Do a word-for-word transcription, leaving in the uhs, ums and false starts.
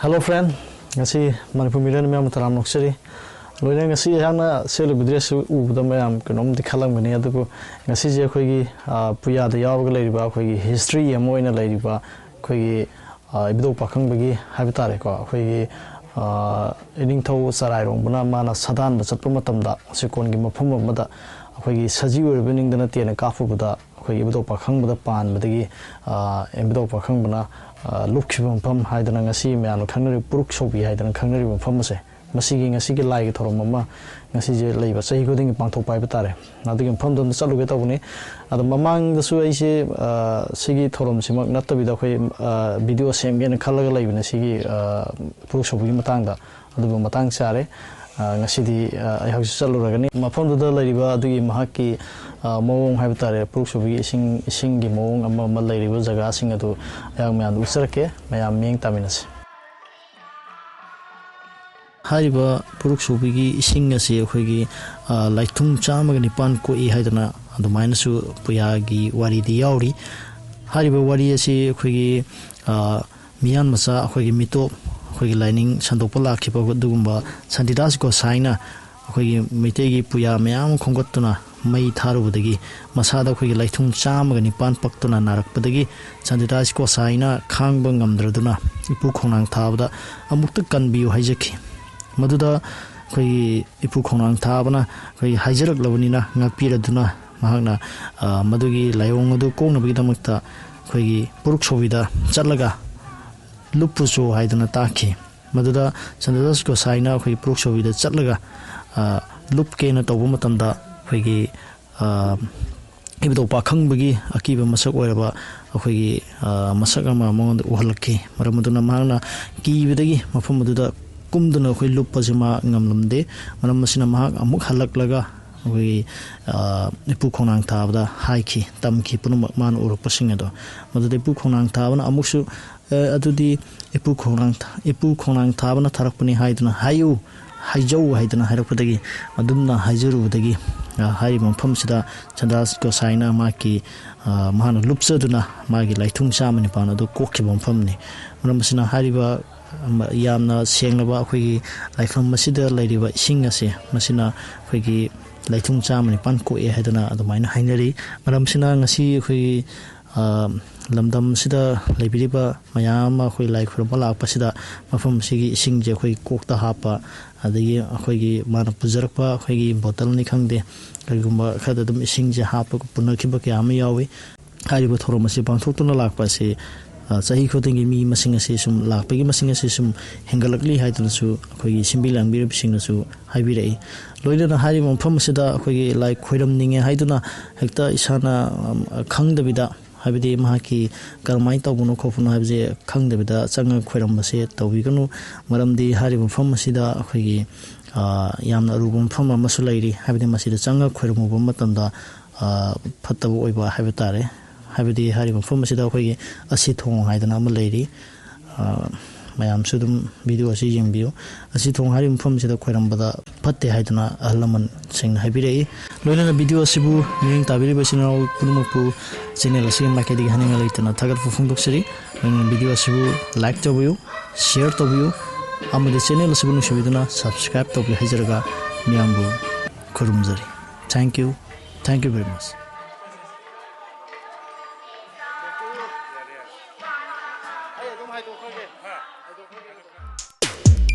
Hello friend, ꯉꯁꯤ ꯃꯅꯤꯄꯨꯔ ꯃꯤꯔꯣꯟ ꯃꯌꯥꯝ ꯇꯔꯥꯝꯅ ꯑꯣꯛꯆꯔꯤ꯫ ꯂꯣꯏꯅ ꯉꯁꯤ ꯑꯩꯍꯥꯛꯅ ꯁꯦꯠꯂꯤꯕ dress ꯁꯤ ꯎꯕꯗ ꯃꯌꯥꯝ ꯀꯩꯅꯣꯝꯗꯤ ꯈꯜꯂꯝꯒꯅꯤ, ꯑꯗꯨꯕꯨ ꯉꯁꯤꯁꯦ ꯑꯩꯈꯣꯏꯒꯤ, ꯑ, ꯄꯨꯌꯥꯗ ꯌꯥꯎꯔꯒ ꯂꯩꯔꯤꯕ ꯑꯩꯈꯣꯏꯒꯤ history ꯑꯃ ꯑꯣꯏꯅ ꯂꯩꯔꯤꯕ ꯑꯩꯈꯣꯏꯒꯤ, ꯑ, ꯏꯕꯨꯙꯧ ꯄꯥꯈꯪꯕꯒꯤ ꯍꯥꯏꯕ ꯇꯥꯔꯦꯀꯣ, ꯑꯩꯈꯣꯏꯒꯤ, ꯑ, ꯏꯅꯤꯡꯊꯧ ꯆꯔꯥꯏꯔꯣꯡꯕꯅ ꯃꯥꯅ ꯁꯥꯗꯥꯟꯕ ꯆꯠꯄ ꯃꯇꯝꯗ ꯆꯦꯛꯀꯣꯟꯒꯤ ꯃꯐꯝ ꯑꯃꯗ ꯑꯩꯈꯣꯏꯒꯤ ꯁꯖꯤ ꯑꯣꯏꯔꯕ ꯅꯤꯡꯗꯅ ꯇꯦꯟꯅ ꯀꯥꯞꯄꯨꯕꯗ ꯑꯩꯈꯣꯏꯒꯤ ꯏꯕꯨꯙꯧ ꯄꯥꯈꯪꯕꯗ ꯄꯥꯟꯕꯗꯒꯤ, ꯑ, ꯏꯕꯨꯙꯧ ꯄꯥꯈꯪꯕꯅ, ꯑ, ꯂꯨꯞꯈꯤꯕ ꯃꯐꯝ ꯍꯥꯏꯗꯅ ꯉꯁꯤ ꯃꯌꯥꯝꯅ ꯈꯪꯅꯔꯤꯕ ꯄꯨꯔꯨꯛ ꯁꯧꯕꯤ ꯍꯥꯏꯗꯅ ꯈꯪꯅꯔꯤꯕ ꯃꯐꯝ ꯑꯁꯦ, ꯃꯁꯤꯒꯤ ꯉꯁꯤꯒꯤ ꯂꯥꯏꯒꯤ ꯊꯧꯔꯝ ꯑꯃ ꯉꯁꯤꯁꯦ ꯂꯩꯕ ꯆꯍꯤ ꯈꯨꯗꯤꯡꯒꯤ ꯄꯥꯡꯊꯣꯛꯄ ꯍꯥꯏꯕ ꯇꯥꯔꯦ꯫ ꯑꯗꯨꯒꯤ ꯃꯐꯝꯗꯣ ꯑꯝꯇ ꯆꯠꯂꯨꯒꯦ ꯇꯧꯕꯅꯤ꯫ ꯑꯗꯣ ꯃꯃꯥꯡꯗꯁꯨ ꯑꯩꯁꯦ, ꯑ, ꯁꯤꯒꯤ ꯊꯧꯔꯝꯁꯤꯃꯛ ꯅꯠꯇꯕꯤꯗ ꯑꯩꯈꯣꯏ, ꯑ, video ꯁꯦꯝꯒꯦꯅ ꯈꯜꯂꯒ ꯂꯩꯕꯅꯦ ꯁꯤꯒꯤ, ꯑ, ꯄꯨꯔꯨꯛ ꯁꯧꯕꯒꯤ ꯃꯇꯥꯡꯗ꯫ ꯑꯗꯨꯕꯨ ꯃꯇꯥꯡ ꯆꯥꯔꯦ꯫ ꯑ, ꯉꯁꯤꯗꯤ, ꯑ, ꯑꯩ ꯍꯧꯖꯤꯛ ꯆꯠꯂꯨꯔꯒꯅꯤ꯫ ꯃꯐꯝꯗꯨꯗ ꯂꯩꯔꯤꯕ ꯑꯗꯨꯒꯤ ꯃꯍꯥꯛꯀꯤ, ꯑ, ꯃꯑꯣꯡ ꯍꯥꯏꯕ ꯇꯥꯔꯦ, ꯄꯨꯔꯨꯛ ꯁꯧꯕꯒꯤ ꯏꯁꯤꯡ, ꯏꯁꯤꯡꯒꯤ ꯃꯑꯣꯡ ꯑꯃ ꯑꯃ ꯂꯩꯔꯤꯕ ꯖꯒꯥꯁꯤꯡ ꯑꯗꯨ ꯑꯩꯍꯥꯛ ꯃꯌꯥꯝꯗ ꯎꯠꯆꯔꯛꯀꯦ꯫ ꯃꯌꯥꯝ ꯃꯤꯠꯌꯦꯡ ꯇꯥꯃꯤꯟꯅꯁꯤ꯫ ꯍꯥꯏꯔꯤꯕ ꯄꯨꯔꯨꯛ ꯁꯧꯕꯒꯤ ꯏꯁꯤꯡ ꯑꯁꯤ ꯑꯩꯈꯣꯏꯒꯤ, ꯑ, ꯂꯥꯏꯊꯨꯡ ꯆꯥꯝꯃꯒ ꯅꯤꯄꯥꯟ ꯀꯣꯛꯏ ꯍꯥꯏꯗꯅ ꯑꯗꯨꯃꯥꯏꯅꯁꯨ ꯄꯨꯌꯥꯒꯤ ꯋꯥꯔꯤꯗꯤ ꯌꯥꯎꯔꯤ꯫ ꯍꯥꯏꯔꯤꯕ ꯋꯥꯔꯤ ꯑꯁꯤ ꯑꯩꯈꯣꯏꯒꯤ, ꯑ, ꯃꯤꯌꯥꯟ ꯃꯆꯥ, ꯑꯩꯈꯣꯏꯒꯤ ꯃꯤꯇꯣꯞ, ꯑꯩꯈꯣꯏꯒꯤ ꯂꯥꯏꯅꯤꯡ ꯁꯟꯗꯣꯛꯄ ꯂꯥꯛꯈꯤꯕ ꯑꯗꯨꯒꯨꯝꯕ ꯁꯥꯟꯇꯤꯗꯥꯁ ꯒꯣꯁꯥꯏꯅ ꯑꯩꯈꯣꯏꯒꯤ ꯃꯩꯇꯩꯒꯤ ꯄꯨꯌꯥ ꯃꯌꯥꯝ ꯑꯃ ꯈꯣꯝꯒꯠꯇꯨꯅ ꯃꯩ ꯊꯥꯔꯨꯕꯗꯒꯤ ꯃꯁꯥꯗ ꯑꯩꯈꯣꯏꯒꯤ ꯂꯥꯏꯊꯨꯡ ꯆꯥꯝꯃꯒ ꯅꯤꯄꯥꯟ ꯄꯛꯇꯨꯅ ꯅꯥꯔꯛꯄꯗꯒꯤ ꯁꯥꯟꯇꯤꯗꯥꯁ ꯒꯣꯁꯥꯏꯅ ꯈꯥꯡꯕ ꯉꯝꯗ꯭ꯔꯗꯨꯅ ꯏꯄꯨ ꯈꯣꯡꯅꯥꯡ ꯊꯥꯕꯗ ꯑꯃꯨꯛꯇ ꯀꯟꯕꯤꯌꯨ ꯍꯥꯏꯖꯈꯤ꯫ ꯃꯗꯨꯗ ꯑꯩꯈꯣꯏꯒꯤ ꯏꯄꯨ ꯈꯣꯡꯅꯥꯡ ꯊꯥꯕꯅ ꯑꯩꯈꯣꯏꯒꯤ ꯍꯥꯏꯖꯔꯛꯂꯕꯅꯤꯅ ꯉꯥꯛꯄꯤꯔꯗꯨꯅ ꯃꯍꯥꯛꯅ, ꯑ, ꯃꯗꯨꯒꯤ ꯂꯥꯏꯑꯣꯡ ꯑꯗꯨ ꯀꯣꯛꯅꯕꯒꯤꯗꯃꯛꯇ ꯑꯩꯈꯣꯏꯒꯤ ꯄꯨꯔꯨꯛ ꯁꯧꯕꯤꯗ ꯆꯠꯂꯒ ꯂꯨꯞꯄꯨꯆꯣ ꯍꯥꯏꯗꯨꯅ ꯇꯥꯛꯈꯤ꯫ ꯃꯗꯨꯗ ꯁꯥꯟꯇꯤꯗꯥꯁ ꯒꯣꯁꯥꯏꯅ ꯑꯩꯈꯣꯏꯒꯤ ꯄꯨꯔꯨꯛ ꯁꯧꯕꯤꯗ ꯆꯠꯂꯒ, ꯑ, ꯂꯨꯞꯀꯦꯅ ꯇꯧꯕ ꯃꯇꯝꯗ ꯑꯩꯈꯣꯏꯒꯤ, ꯑ, ꯏꯕꯨꯙꯧ ꯄꯥꯈꯪꯕꯒꯤ ꯑꯀꯤꯕ ꯃꯁꯛ ꯑꯣꯏꯔꯕ ꯑꯩꯈꯣꯏꯒꯤ, ꯑ, ꯃꯁꯛ ꯑꯃ ꯃꯉꯣꯟꯗ ꯎꯍꯜꯂꯛꯈꯤ꯫ ꯃꯔꯝ ꯑꯗꯨꯅ ꯃꯍꯥꯛꯅ ꯀꯤꯕꯗꯒꯤ ꯃꯐꯝ ꯑꯗꯨꯗ ꯀꯨꯝꯗꯨꯅ ꯑꯩꯈꯣꯏ ꯂꯨꯞꯄꯁꯤ ꯃꯥ ꯉꯝꯂꯝꯗꯦ꯫ ꯃꯔꯝ ꯑꯁꯤꯅ ꯃꯍꯥꯛ ꯑꯃꯨꯛ ꯍꯜꯂꯛꯂꯒ ꯑꯩꯈꯣꯏꯒꯤ, ꯑ, ꯏꯄꯨ ꯈꯣꯡꯅꯥꯡ ꯊꯥꯕꯗ ꯍꯥꯏꯈꯤ, ꯇꯝꯈꯤ, ꯄꯨꯝꯅꯃꯛ ꯃꯥꯅ ꯎꯔꯛꯄꯁꯤꯡ ꯑꯗꯣ꯫ ꯃꯗꯨꯗ ꯏꯄꯨ ꯈꯣꯡꯅꯥꯡ ꯊꯥꯕꯅ ꯑꯃꯨꯛꯁꯨ, "ꯑꯦ, ꯑꯗꯨꯗꯤ ꯏꯄꯨ ꯈꯣꯡꯅꯥꯡ ꯊꯥ-, ꯏꯄꯨ ꯈꯣꯡꯅꯥꯡ ꯊꯥꯕꯅ ꯊꯥꯔꯛꯄꯅꯤ ꯍꯥꯏꯗꯨꯅ ꯍꯥꯏꯌꯨ, ꯍꯥꯏꯖꯧ" ꯍꯥꯏꯗꯅ ꯍꯥꯏꯔꯛꯄꯗꯒꯤ ꯑꯗꯨꯝꯅ ꯍꯥꯏꯖꯔꯨꯕꯗꯒꯤ, ꯑ, ꯍꯥꯏꯔꯤꯕ ꯃꯐꯝꯁꯤꯗ ꯁꯥꯟꯇꯤꯗꯥꯁ ꯒꯣꯁꯥꯏꯅ ꯃꯍꯥꯛꯀꯤ, ꯑ, ꯃꯍꯥꯛꯅ ꯂꯨꯞꯆꯗꯨꯅ ꯃꯥꯒꯤ ꯂꯥꯏꯊꯨꯡ ꯆꯥꯝꯃ ꯅꯤꯄꯥꯟ ꯑꯗꯨ ꯀꯣꯛꯈꯤꯕ ꯃꯐꯝꯅꯤ꯫ ꯃꯔꯝ ꯑꯁꯤꯅ ꯍꯥꯏꯔꯤꯕ ꯑꯃ ꯌꯥꯝꯅ ꯁꯦꯡꯂꯕ ꯑꯩꯈꯣꯏꯒꯤ ꯂꯥꯏꯐꯝ ꯑꯁꯤꯗ ꯂꯩꯔꯤꯕ ꯏꯁꯤꯡ ꯑꯁꯦ, ꯃꯁꯤꯅ ꯑꯩꯈꯣꯏꯒꯤ ꯂꯩꯊꯨꯡ ꯆꯥꯝꯃ ꯅꯤꯄꯥꯟ ꯀꯣꯛꯑꯦ ꯍꯥꯏꯗꯅ ꯑꯗꯨꯃꯥꯏꯅ ꯍꯥꯏꯅꯔꯤ꯫ ꯃꯔꯝꯁꯤꯅ ꯉꯁꯤ ꯑꯩꯈꯣꯏꯒꯤ, ꯑ, ꯂꯝꯗꯝꯁꯤꯗ ꯂꯩꯕꯤꯔꯤꯕ ꯃꯌꯥꯝ ꯑꯃ ꯑꯩꯈꯣꯏ ꯂꯥꯏ ꯈꯨꯔꯨꯝꯕ ꯂꯥꯛꯄꯁꯤꯗ ꯃꯐꯝ ꯑꯁꯤꯒꯤ ꯏꯁꯤꯡꯁꯦ ꯑꯩꯈꯣꯏ ꯀꯣꯛꯇ ꯍꯥꯞꯄ, ꯑꯗꯒꯤ ꯑꯩꯈꯣꯏꯒꯤ ꯃꯥꯅ ꯄꯨꯖꯔꯛꯄ ꯑꯩꯈꯣꯏꯒꯤ ꯕꯣꯇꯜꯅꯤ ꯈꯪꯗꯦ, ꯀꯔꯤꯒꯨꯝꯕ ꯈꯔꯗ ꯑꯗꯨꯝ ꯏꯁꯤꯡꯁꯦ ꯍꯥꯞꯄꯒ ꯄꯨꯅꯈꯤꯕ ꯀꯌꯥ ꯑꯃ ꯌꯥꯎꯏ꯫ ꯍꯥꯏꯔꯤꯕ ꯊꯧꯔꯝ ꯑꯁꯤ ꯄꯥꯡꯊꯣꯛꯇꯨꯅ ꯂꯥꯛꯄ ꯑꯁꯤ, ꯑ, ꯆꯍꯤ ꯈꯨꯗꯤꯡꯒꯤ ꯃꯤ ꯃꯁꯤꯡ ꯑꯁꯤ ꯁꯨꯝ ꯂꯥꯛꯄꯒꯤ ꯃꯁꯤꯡ ꯑꯁꯤ ꯁꯨꯝ ꯍꯦꯟꯒꯠꯂꯛꯂꯤ ꯍꯥꯏꯗꯨꯅꯁꯨ ꯑꯩꯈꯣꯏꯒꯤ ꯁꯤꯟꯕꯤ ꯂꯥꯡꯕꯤꯔꯤꯕꯁꯤꯡꯅꯁꯨ ꯍꯥꯏꯕꯤꯔꯛꯏ꯫ ꯂꯣꯏꯅꯅ ꯍꯥꯏꯔꯤꯕ ꯃꯐꯝ ꯑꯁꯤꯗ ꯑꯩꯈꯣꯏꯒꯤ ꯂꯥꯏ ꯈꯣꯏꯔꯝꯅꯤꯡꯉꯦ ꯍꯥꯏꯗꯨꯅ ꯍꯦꯛꯇ ꯏꯁꯥꯅ, ꯑꯝ, ꯈꯪꯗꯕꯤꯗ, ꯍꯥꯏꯕꯗꯤ ꯃꯍꯥꯛꯀꯤ ꯀꯔꯝꯍꯥꯏꯅ ꯇꯧꯕꯅꯣ ꯈꯣꯠꯄꯅꯣ ꯍꯥꯏꯕꯁꯦ ꯈꯪꯗꯕꯤꯗ ꯆꯪꯉꯒ ꯈꯣꯏꯔꯝꯕꯁꯦ ꯇꯧꯕꯤꯒꯅꯨ꯫ ꯃꯔꯝꯗꯤ ꯍꯥꯏꯔꯤꯕ ꯃꯐꯝ ꯑꯁꯤꯗ ꯑꯩꯈꯣꯏꯒꯤ, ꯑ, ꯌꯥꯝꯅ ꯑꯔꯨꯕ ꯃꯐꯝ ꯑꯃꯁꯨ ꯂꯩꯔꯤ, ꯍꯥꯏꯕꯗꯤ ꯃꯁꯤꯗ ꯆꯪꯉꯒ ꯈꯣꯏꯔꯝꯃꯨꯕ ꯃꯇꯝꯗ, ꯑ, ꯐꯠꯇꯕ ꯑꯣꯏꯕ ꯍꯥꯏꯕ ꯇꯥꯔꯦ꯫ ꯍꯥꯏꯕꯗꯤ ꯍꯥꯏꯔꯤꯕ ꯃꯐꯝ ꯑꯁꯤꯗ ꯑꯩꯈꯣꯏꯒꯤ ꯑꯁꯤ ꯊꯣꯡ ꯍꯥꯏꯗꯅ ꯑꯃ ꯂꯩꯔꯤ꯫ ꯑ, ꯃꯌꯥꯝꯁꯨ ꯑꯗꯨꯝ ꯚꯤꯗꯤꯑꯣ ꯑꯁꯤ ꯌꯦꯡꯕꯤꯌꯨ꯫ ꯑꯁꯤ ꯊꯣꯡ ꯍꯥꯏꯔꯤꯕ ꯃꯐꯝꯁꯤꯗ ꯈꯣꯏꯔꯝꯕꯗ ꯐꯠꯇꯦ ꯍꯥꯏꯗꯅ ꯑꯍꯜ ꯂꯃꯟꯁꯤꯡꯅ ꯍꯥꯏꯕꯤꯔꯛꯏ꯫ ꯂꯣꯏꯅꯅ ꯚꯤꯗꯤꯑꯣ ꯑꯁꯤꯕꯨ ꯃꯤꯠꯌꯦꯡ ꯇꯥꯕꯤꯔꯤꯕ ꯏꯆꯤꯟ ꯏꯅꯥꯎ ꯄꯨꯝꯅꯃꯛꯄꯨ ꯆꯦꯅꯦꯜ ꯑꯁꯤꯒꯤ ꯃꯥꯏꯀꯩꯗꯒꯤ ꯍꯥꯏꯅꯤꯡꯉꯥꯏ ꯂꯩꯇꯅ ꯊꯥꯒꯠꯄ ꯐꯣꯡꯗꯣꯛꯆꯔꯤ꯫ ꯂꯣꯏꯅꯅ ꯚꯤꯗꯤꯑꯣ ꯑꯁꯤꯕꯨ ꯂꯥꯏꯛ ꯇꯧꯕꯤꯌꯨ, ꯁꯤꯌꯔ ꯇꯧꯕꯤꯌꯨ, ꯑꯃꯗꯤ ꯆꯦꯅꯦꯜ ꯑꯁꯤꯕꯨ ꯅꯨꯡꯁꯤꯕꯤꯗꯨꯅ ꯁꯕꯁꯀ꯭ꯔꯥꯏꯕ ꯇꯧꯕꯤꯌꯨ ꯍꯥꯏꯖꯔꯒ ꯃꯤꯌꯥꯝꯕꯨ ꯈꯨꯔꯨꯝꯖꯔꯤ꯫ Thank you. Thank you very much. ꯑꯩ ꯑꯗꯨꯝ ꯍꯥꯏꯗꯣꯛꯈ꯭ꯔꯒꯦ꯫ ꯍꯥꯏꯗꯣꯛꯈ꯭ꯔꯒꯦ꯫